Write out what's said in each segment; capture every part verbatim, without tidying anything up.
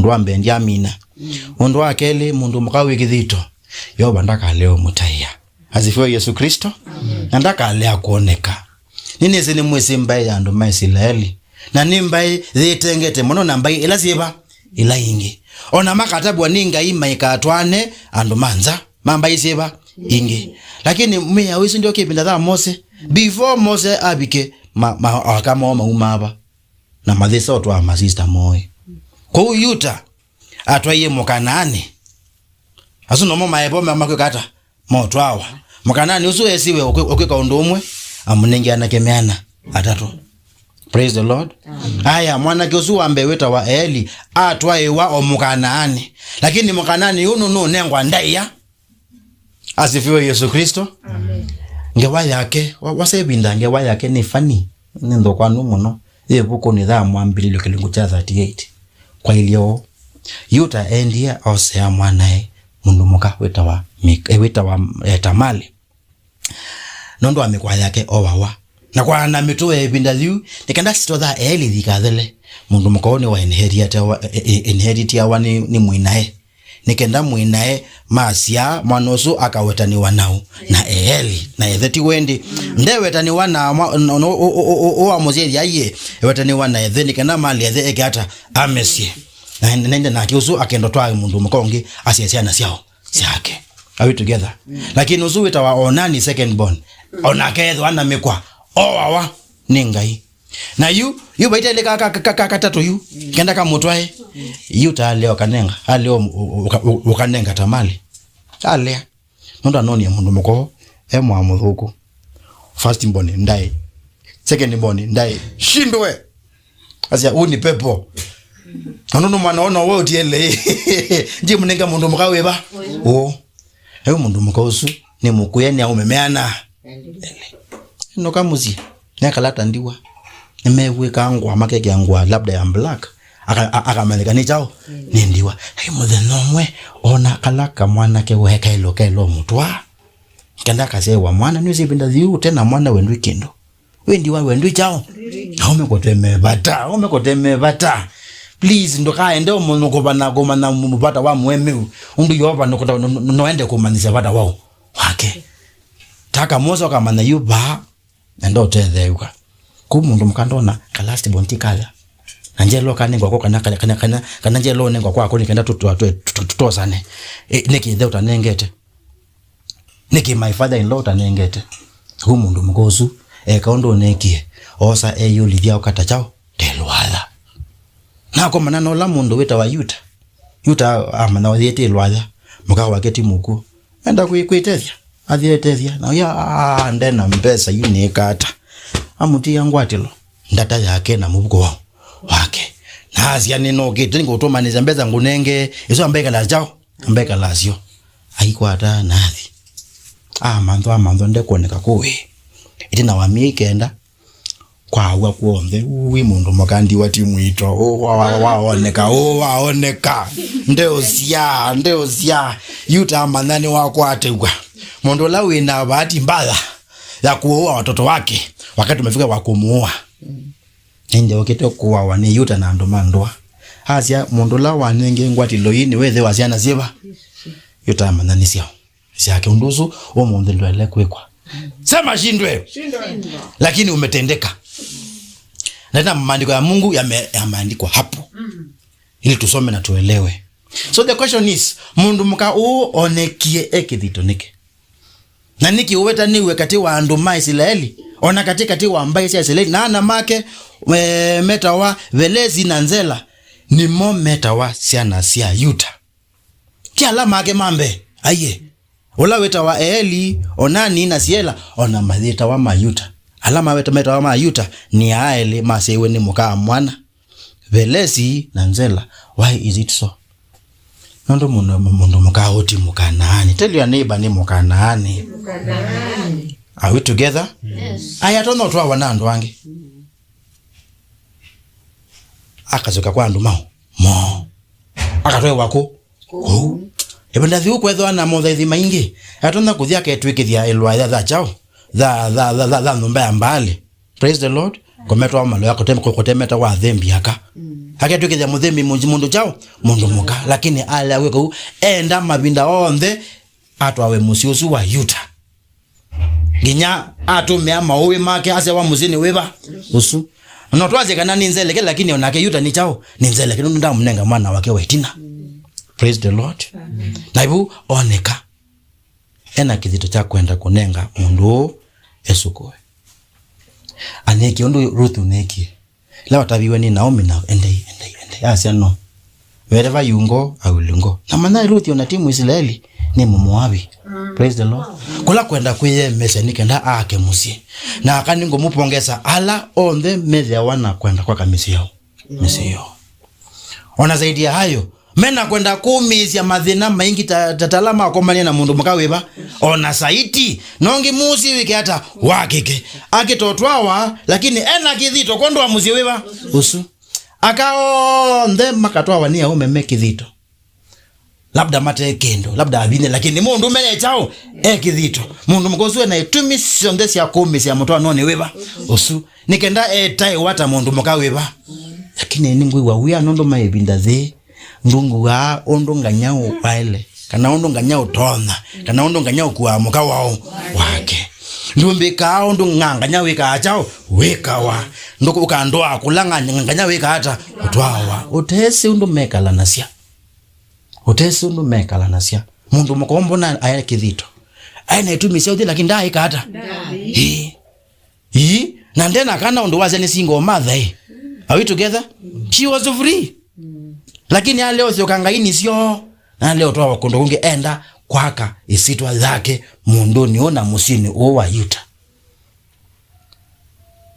Ũndũ wa mbee, ndyamina. Ũndũ wa kelĩ, mũndũ mũka wĩ kĩthito, Yeova ndakalea ũmũtaĩa. Asifiwe Yesu Kristo. Na ndakalea kwoneka. Nĩnĩsĩ nĩ mwĩsĩ mbaĩ ya andũ ma Isilaeli. Na nĩ mbaĩ yĩtengete mũno na mbaĩ ila syĩva, ila ingĩ. Ona makatavw'a nĩ Ngai maikatwaane andũ ma nza ma mbaĩ syĩva, ingĩ. Lakini mĩao ĩsu ndyo kĩvinda tha Mose. Before Mose avike, ma, ma, aka moo mauma ava. Na mathĩsa ũtwaa masista moĩ. Kwoou Yuta atwaie Mũkanaani. Asu nomo maevo ma-, makwĩka ata? Motwawa. Mũkanaani ũsu esiwe ũkwĩ-, ũkwĩka ũndũ ũmwe, amũnenge anake meana atatũ. Praise the Lord. Aya, mwanake ũsu wa mbee wĩtawa Eli atwaĩwa o Mũkanaani. Lakini Mũkanaani ũyũ nũ-, nũnengwa ndaĩa. Asifiwe Yesu Kristo. Amen. Ngewa yake, wa-, wasa ĩvinda ngewa yake nĩ funny, nĩ nthokanu mũno. Yĩ ĩvukunĩ ya Mwambĩlĩlyo kĩlungu kya thirty-eight. Kwailye ũũ, Yuta endie osea mwanae mũndũ mũka wĩtawa Mik-, eh, wĩtawa, eh, Tamali. Nũndũ wa mĩkwa yake oawa. Na kwaana mĩtũe ya ĩvinda yĩu, nĩ kenda sitotha Eli yikathele. Mũndũ mũka ũũ nĩwa inheritiawa, eh, eh, inheritiawa nĩ, nĩ mwĩnae. Nĩ kenda mwĩnae masyaa mwana ũsu akawetanĩwa nau na Eli, na ĩthe ti wendi. Ndewetanĩwa na mwa-, n-, n-, ũ-, ũ-, ũ-, ũ-, ũwa mũsyĩthya aiye, ewetanĩwa na ĩthe, nĩ kenda mali ĩthe eke ata? Amesye. Na ende, na ende nake ũsu akenda twae mũndũ mũka ũngĩ asye syana syao, syake. Are we together? Lakini ũsu wĩtawa Onani second born, onake ethwa na mĩkwa, oawa nĩ Ngai. Na yu, yu vaitaĩle ka, ka, ka, ka, katatũ yu, kenda kamũtwae. Yu ta alea ũkanenga, alea ũ-, ũ-, ũka-, ũ-, ũkanenga Tamali. Alea. Nũndũ anonie mũndũ mũka ũũ, e mwa mũthũku. First born ndaĩ. Second born ndaĩ. Shindwe. Asya, "Huu ni pepo." Na nũndũ mwana ona we ũtiele. Nji mũnenga mũndũ mũka wĩva? Ũũ. Ewe mũndũ mũka ũsu, nĩ mũkũye nĩ aume meana. Nũka mũsyĩ, nekala ta ndiwa. Nĩmevw'ĩka ngũa, makekĩa ngũa labda ya black. Aka-, a-, akamanyĩka nĩ kyaũ? Nĩ ndiwa. Ai mũthenya ũmwe, ona kala kamwanake wekaĩlo kaĩlo mũtwa. Kenda kasyaĩwa mwana, nĩwĩsĩ ĩvinda yĩu, ũte na mwana we ndwĩ kĩndũ. Wĩ ndiwa we ndwĩ kyaũ? Aume kũteme vata, aume kũteme vata. Please, ndũkaende ũmũnyũ kũvana kũmanya vata wa mũemeu. Ũndũ Yeova nũkũta-, nũ-, nũ-, noende kũmanyĩsya vata wao. Wake. Taka Mose ũkamanya yu vaa, na ndotetheew'a. Kũu mũndũ mũka ndona ka last born ti kaya. Na njelo kanengwa kwa kana, kana, kana, kana, kana njelo nengwa kwako nĩ kenda tũtwa-, tũ-, tũ-, tũ-, tũtosane. E, nĩkĩ ĩthe ũtanengete? Nĩkĩ my father in law ũtanengete? Kũu mũndũ mũka ũsu, eka ũndũ ũnekie. Osa eyũlithya ũkata kyaũ? Te lwatha. Nakomana na ũla mũndũ wĩtawa Yuta. Yuta amanya ũyĩtĩ lwatha. Mũka wake ti mũkw'ũ. Enda kwĩ-, kwĩtethya. Athi etethya. Na ya, "Ah, ndena mbesa yu nĩka ata?" Amũtia ngwatĩlo, ndata yake na mũvuko wao, wake. Na asya, "Nĩnũkĩte, nĩngũtũmanĩsya mbesa ngũnenge, isu ambaikala kyaũ?" Ambaikala syo. Aikwata na athi. Amanthwa, amanthwa, ndekwoneka kũĩ. Ĩtina wa myei kenda, kwaw'a kw'onthe, ũũ wĩ mũndũ mũka ndiwa ti mwito, ũũ wa-, wa-, waoneka, ũũ waoneka. Ndeũsya, ndeũsya. Yuta amanya nĩwakwatĩw'a. Mũndũ ũla wĩ na bahati mbaya ya kuua watoto wake, wakati umefika wa kumuua. Ĩndĩ okĩte kũawa nĩ Yuta na andũ ma ndũa. Asya, "Mũndũ ũla wanenge ngwatĩlo ii nĩwĩthĩwa syana syĩva?" Yuta amanya nĩ syaũ. Syake ũndũ ũsu ũmũnthĩ ndwaĩle kwĩkwa. Sema, "Shindwe." Shindwe. Lakini umetendeka. Na tena maandiko ya Mungu yame-, yameandikwa hapo. Ili tusome na tuelewe. So the question is, mũndũ mũka ũũ onekie e kĩthito nĩkĩ? Na nĩkĩ ũwetanĩw'e katĩ wa andũ ma Isilaeli, ona katĩ katĩ wa mbaĩ sya Isilaeli, na ana make, e, metawa Velesi na Nzela, nĩmo metawa syana sya Yuta. Ti ala make ma mbee, aiye. Ũla wĩtawa Eeli, Onani na Siela, ona mayĩtawa ma Yuta. Ala maweta-, metawa ma Yuta nĩ aa elĩ masyaĩwe nĩ mũka mwana, Velesi na Nzela. Why is it so? Nũndũ mũndũ, mũndũ mũka ũũ ti Mũkanaani. Tell your neighbor, nĩ Mũkanaani. Mũkanaani. Are we together? Yes. Aya, atonya ũtwawa na andũ angĩ. Akasyoka kwa andũ mao. Mo. Akatwaĩwa kũ? Kũu. Ĩvinda yĩu kwethĩwa na mothaithi maingĩ. Atonya kũthi aketw'ĩkĩthya ĩlwaya ya kyaũ? Ya, ya, ya, ya, ya nyũmba ya Mbaali. Praise the Lord. Kũmetwa malũa, kũte-, kũtemeta wa thembi aka. Aketw'ĩkĩthya mũthembi mũnzi mũndũ kyaũ? Mũndũ mũka. Lakini alea wĩka ũu, enda mavinda onthe atwawe mũsyĩ ũsu wa Yuta. Nginya atũmĩa maũĩ make, asewa mũsyĩ nĩ wĩva? Ũsu. No twasye kana nĩ nzeleke, lakini onake Yuta nĩ kyaũ? Nĩ nzeleke, nũndũ ndamũnenga mwana wake wa ĩtina. Praise the Lord. Amen. Na ĩvu oneka ena kĩthito kya kwenda kũnenga mũndũ ũũ esũkũe. Anĩkie ũndũ Ruth ũnekie. Ĩla wataviwe nĩ Naomi na endei, endei, endei. Asya no. Wherever you go, I will go. Na manya Ruth ona ti Mũisilaeli, nĩ Mũmoavi. Praise the Lord. Kũla kwenda kwĩyemesya nĩ kenda aake mũsyĩ. Na aka nĩngũmũpongesa ala onthe methĩawa na kwenda kwaka mĩsyĩ yao. Mĩsyĩ yao. Ona zaidi ya hayo, mena kwenda kũmĩĩsya mathĩna maingĩ ta, ta, ta ala makomanie na mũndũ mũka wĩva. Ona saiti, nongi mũsyĩ wĩke ata? Wakĩke. Akĩtotwawa, lakini ena kĩthito kwondũ wa mũsyĩ wĩva? Ũsu. Aka onthe makatwawa nĩ aũme me kĩthito. Labda mate kĩndũ, labda avinye, lakini mũndũ mene kyaũ? E kĩthito. Mũndũ mũka ũsu ena itumi syonthe sya kũmĩsya mũtwaanonĩ wĩva? Ũsu. Nĩ kenda etaĩwa ta mũndũ mũka wĩva? Lakini nĩngwĩw'a wia nũndũ ma ĩvinda yĩĩ, ndũngũaa ũndũ nganya waĩle, kana ũndũ nganya ũtonya, kana ũndũ nganya ũkuaa mũka waũ? Wake. Ndũmbĩkaa ũndũ nga-, nganya wĩkaa kyaũ? Wĩkawa. Ndũkũkandwaa kũla nga-, nganya wĩkaa ata? Ũtwawa. Ũtesĩ ũndũ mekalanasya. Ũtesĩ ũndũ mekalanasya. Mũndũ mũkombo na ae kĩthito. Ae na itumi sya ũthi, lakini ndaaĩka ata? Ĩĩ. Ii, na ndena kana ũndũ wasya nĩ single mother, eh. Are we together? She was free. Lakini aleo syoka ngaini syo. Na aleo twawa kũndũ kũngĩ enda kwaka ĩsyĩtwa yake mũndũnĩ ũũ na mũsyĩnĩ ũũ wa Yuta.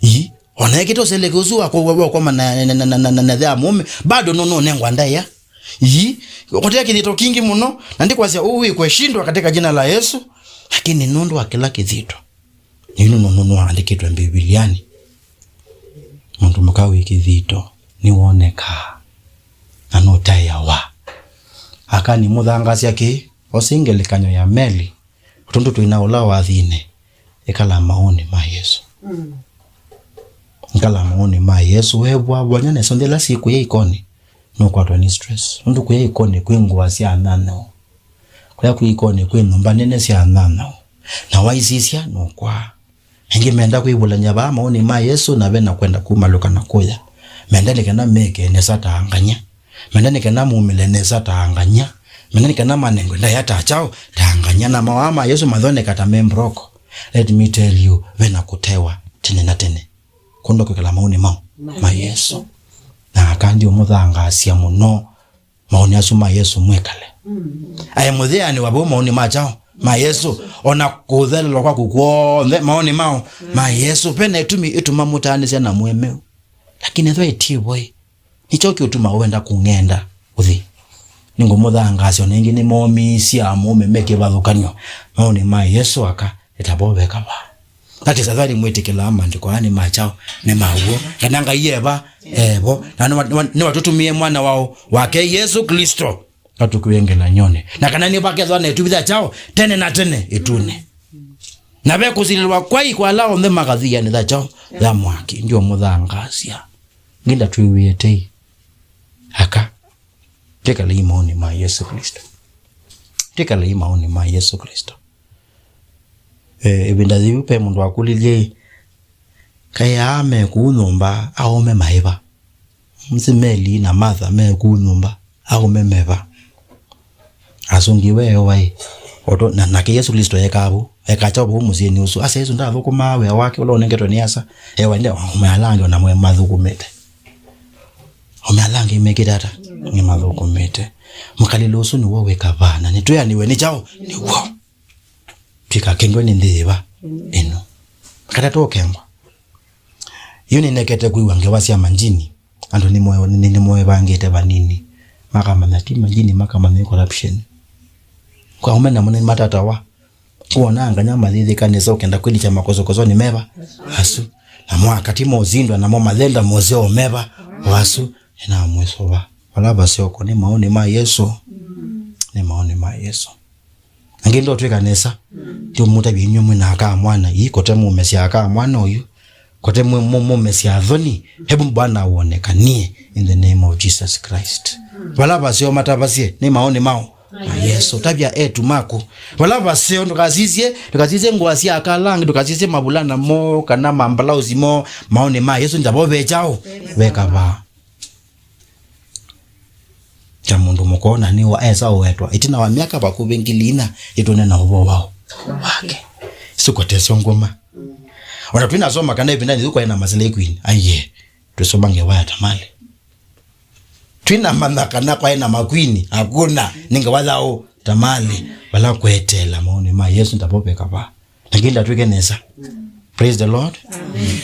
Ii, ona ĩkĩte ũseleke ũsu wa kũ-, wa kũkoma na, na, na, na, na, na, na thea mũũme, bado no, no nengwa ndaĩa. Ii, kũtea kĩthito kingĩ mũno, na ndikwasya ũu wĩkweshindwa katika jina la Yesu, lakini nũndũ wa kĩla kĩthito. Nĩu nũndũ nũandĩkĩtwe Mbivilianĩ, mũndũ mũka wĩ kĩthito nĩwonekaa na nũtaĩawa. Aka nĩmũthangaasya kĩĩ? Osei ngelekany'o ya Meli, ũtũndũ twĩ na ũla wathine, ĩkala maũũnĩ ma Yesũ. Ĩkala maũũnĩ ma Yesũ, wevwa vanya nesa nthĩ ĩla syĩkũya ikonĩ, nũkwatwa nĩ stress. Nũndũ kũya ikonĩ kwĩ ngũa sya nyanyaũ. Kũya kwĩ ikonĩ kwĩ nyũmba nene sya nyanyaũ. Na waisisya, nũkwaa. Aingĩ menda kwĩvũlany'a vaa maũũnĩ ma Yesũ na ve na kwenda kumalũka na kũya. Menda nĩ kana meke nesa ta angany'a. Menda nĩ kana mumĩle nesa ta angany'a. Menda nĩ kana manengwe ndaĩa ta kyaũ? Ta angany'a. Na mawaa ma Yesũ mathoneka ta me mbroko. Let me tell you, ve na kũtewa tene na tene kũndũ kwĩkala maũũnĩ mau ma Yesũ. Na aka ndiũmũthangaasya mũno. Maũũnĩ asu ma Yesũ mwĩkale. Aĩ mũthĩanĩwa vau maũũnĩ ma kyaũ? Ma Yesũ. Ona kũthelelwa kwaku kw'onthe maũũnĩ maũ? Ma Yesũ. Ve na ĩtumi ĩtuma mũtaanĩsya na mũemeu. Lakini ethwa ĩtivoi, nĩkyo kĩũtuma wenda kũng'enda ũthi. Nĩngũmũthangaasya ona ĩngĩ nĩmoomiisye amũũme me kĩvathũkany'o maũũnĩ ma Yesũ aka. Ĩtavoveka vaa. That is why nĩmwĩtĩkĩlaa maandĩko aa nĩ ma kyaũ? Nĩ ma w'o. Kana Ngai eva? Evo. Na nĩwa-, nĩwa-, nĩwatũtũmie mwana wao wake Yesũ Klĩsto atũkue ngelany'onĩ. Na kana nĩvakethwa na ĩtuvitha kyaũ? Tene na tene ĩtunĩ. Na ve kũsilĩlwa kwai kwa ala onthe makathianĩtha kyaũ? Ya mwaki. Ndiũmũthangaasya. Nginda twĩw'ĩe tei. Aka. Twĩkalei maũũnĩ ma Yesũ Klĩsto. Twĩkalei maũũnĩ ma Yesũ Klĩsto. Eh, ĩvinda yĩu ve mũndũ wakũlilye, "Kaĩ aa me kũu nyũmba aũme maĩva? Msi Meli na Martha me kũu nyũmba aũme meva?" Asũngĩwe ewa ĩ. Oto, na, nake Yesũ Klĩsto ekaa vau. Ekaa kyaũ vau mũsyĩnĩ ũsu? Asa Yesũ ndathũkũmaa wĩa wake ũla ũnengetwe nĩ Asa. Ewa ĩndĩ, aũme ala angĩ ona mwe mathũkũmĩte. Aũme ala angĩ mekĩte ata? Nĩmathũkũmĩte. Mũkalĩle ũsu nĩw'o wĩka vaa, na nĩtwĩanĩwe nĩ kyaũ? Nĩw'o. Twĩkakengwe nĩ nthĩ yĩva ĩno. Katatũ ũkengwa. Yu nĩnekete kwĩw'a ngewa sya manjini. Andũ nĩmo-, nĩ-, nĩmoevangĩte vanini. Makamanya ti manjini, makamanya nĩ corruption. Kwa aũme namo nĩmatatawa. Kuona anganya mathĩthĩka nesa ũkenda kwĩlikya makosokosonĩ meva? Asu. Namo akati mosindwa, namo mathenda moseo meva? O asu. Ĩnamwĩsũva. Vala vaseo ko nĩ maũnĩ ma Yesũ. Nĩ maũnĩ ma Yesũ. Angĩ ndotwĩka nesa. Ndiũmũtavya inyuĩ mwĩ na aka mwana, ii kote mũmesya aka mwana ũyu. Kote mwe-, mwe-, mumesya athoni, hebu Bwana uonekanie in the name of Jesus Christ. Vala vaseo matavasye, nĩ maoni mao. Na Yesu, tavya etu maku. Vala vaseo, ndukasisye, ndukasisye ngũa sya akalangi, ndukasisye mavulana mo, kana mambalausi mo, maoni ma Yesu, ndavo vechao, vekavaa. Ta mũndũ mũkona nĩ wa esa ũwetwa. Ĩtina wa myaka vakuvĩ ngili ina, ĩtũne na ũvoo wao. Wake. Sukotesyo ngũma. Ona twinasoma kana ĩvinda nĩthu kwaĩ na maslay queen. Aiye. Twisoma ngewa ya Tamali. Twinamanya kana kwaĩ na makwini. Hakuna. Nĩ ngewa yao Tamali. Vala kwetela maoni ma Yesu ndavo vekavaa. Na nginda twĩke nesa. Praise the Lord. Amen.